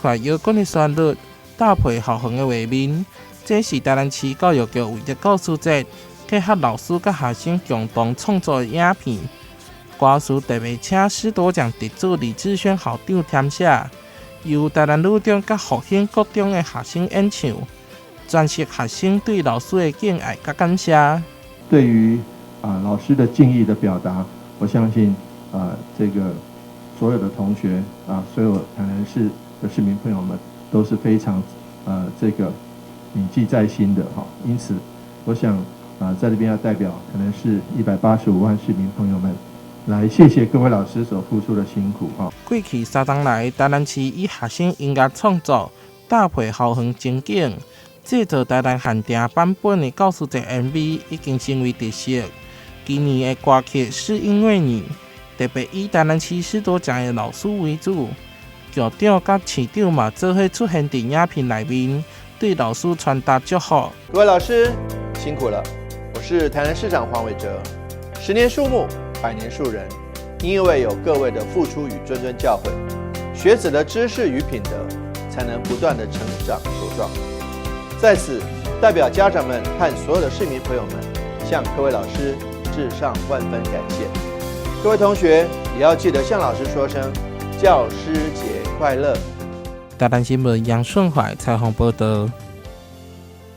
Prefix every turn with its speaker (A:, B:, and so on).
A: 快搖滾的旋律，搭配校園的畫面，這是台南市教育局為著教師節，結合老師佮學生共同創作的影片。歌詞特別請師鐸獎得主李志軒校長填寫，由台南女中佮復興國中的學生演唱，詮釋學生對老師的敬愛佮感謝。
B: 對於老師的敬意的表達，我相信這個所有的同學啊，所有台南市的市民朋友們都是非常這個銘記在心的哈。因此，我想在這邊要代表可能是185萬市民朋友們，來謝謝各位老師所付出的辛苦哈。
A: 過去3冬來，台南市以學生音樂創作搭配校園情景，製作台南限定版本的教師節 MV 已經成為特色。今年的歌曲是因為你，特別以台南市師鐸獎的老師為主，局長佮市長嘛做伙出現佇影片內面，對老師傳達祝福。
C: 各位老師辛苦了，我是台南市長黃偉哲。十年樹木，百年樹人，因為有各位的付出與諄諄教誨，學子的知識與品德才能不斷的成長茁壯。在此，代表家長們和所有的市民朋友們，向各位老師致上萬分感謝。各位同學也要記得向老師說聲教師節快樂。
A: 台南新聞楊順懷採訪報道。